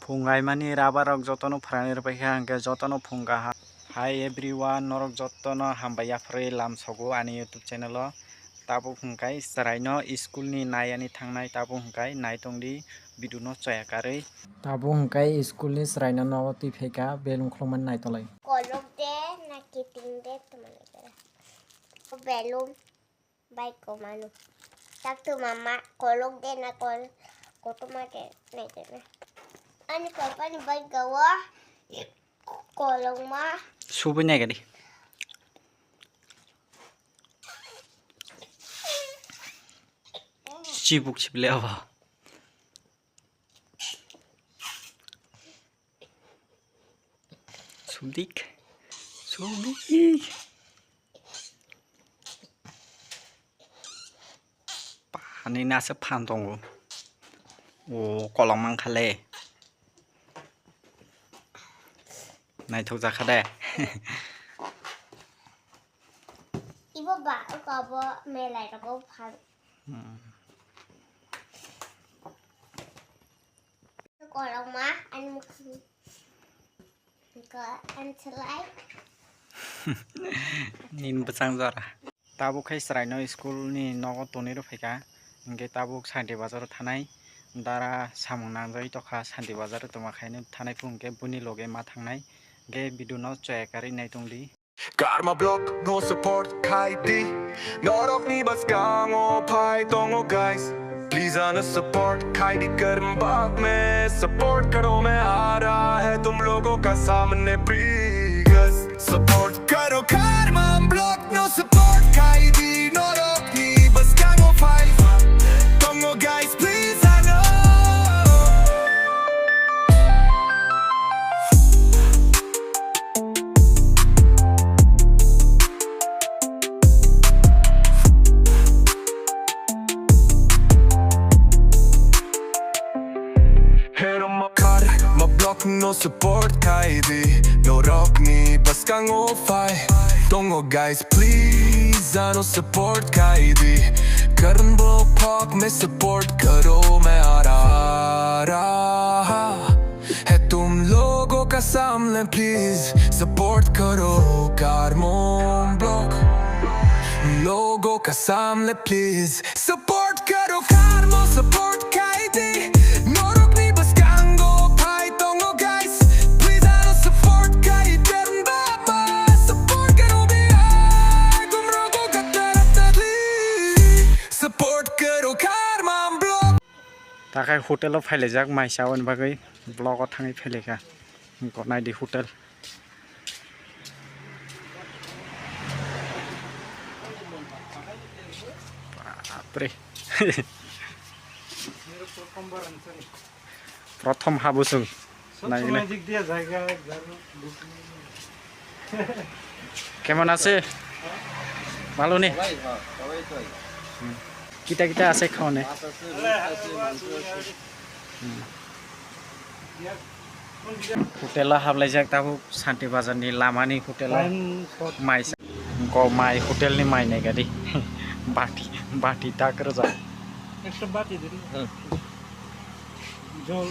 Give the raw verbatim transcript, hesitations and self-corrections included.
Phungaimani rubber rok jotono phrani rwbaikha, hwnkhe jotono phunga ha. Hi everyone, norok jotono hambai yapharwi lamsogo ani YouTube channel o. Tabuk hwnkhe chwraino school ni naiani thangnai, tabuk hwnkhe naitongdi video no chaya karwi. Tabuk hwnkhe school ni chwraino nogo twi phaikha, belung khulumani naitolai. Kolok de na kiting de tumani kara. Belung. Bai komano. Tak tu mama kolok de na kol, koto ma de na de na. Ani papa ni bai gawa kolok ma. Subi na gadi. Chibuk chibile aba. Subdik. Subdik. Pani nasa phan tongo. O kolok mankha le. Naithok jakha de. Ibo ba, oko abo melai rogo phan. Hmm. Kolokma ani mukhang. Ko ani selai. Nini bwsang jora. Tabuk khai chwraino school ni nogo tonwi rw phaikha. Hwnkhe tabuk Santi Bazar o thanai. Dara samung nangjagwi tokha Santi Bazar o tongma khaino thanai phuru hwnkhe buini loge ma thangnai. Hwnkhe video no chaya karwi naitongdi. Karma Vlog no support khai di. Norokni bwskango phai tongo guys. Please ano support khai di, Karma Vlog me support karo, main aa raha hai tum logo ka samne please. Support karo Karma Vlog no support khai di. Norokni bwskango phai tongo guys, please ano. Hero ma kar ma block no support khai di. Norokni bwskango phai tongo guys, please ano support khai di. Karan bo phok me support karo, main aa raha hai tum logo ka samne please. Support karo Karma Vlog, logo ka samne please. Support karo Karma, support khai di. Norokni bwskango phai tongo guys. Please ano support khai di. Karma, support karo bi ai tum logo ka taraf ta please. Support karo Karma Vlog. Takhai hotel o phailaijak mai chaui bagwi vlog o thangwi phailaikha. Gonai di hotel. Bapre. Prothom habusung. Naikhe. Kemon ache? Bhalo ni? Sawai, ha, sawai to. Hmm. Kita kita ache khaone. Mas ache, roast ache, mangso ache. Hmm. Hotel o hablaijak tabuk Santi Bazar ni lama ni hotel o. Time short. Mai sa-, ko mai hotel ni mai nai gadi. Bati, bati tak rwjak. Extra bati din. Hmm. Jol.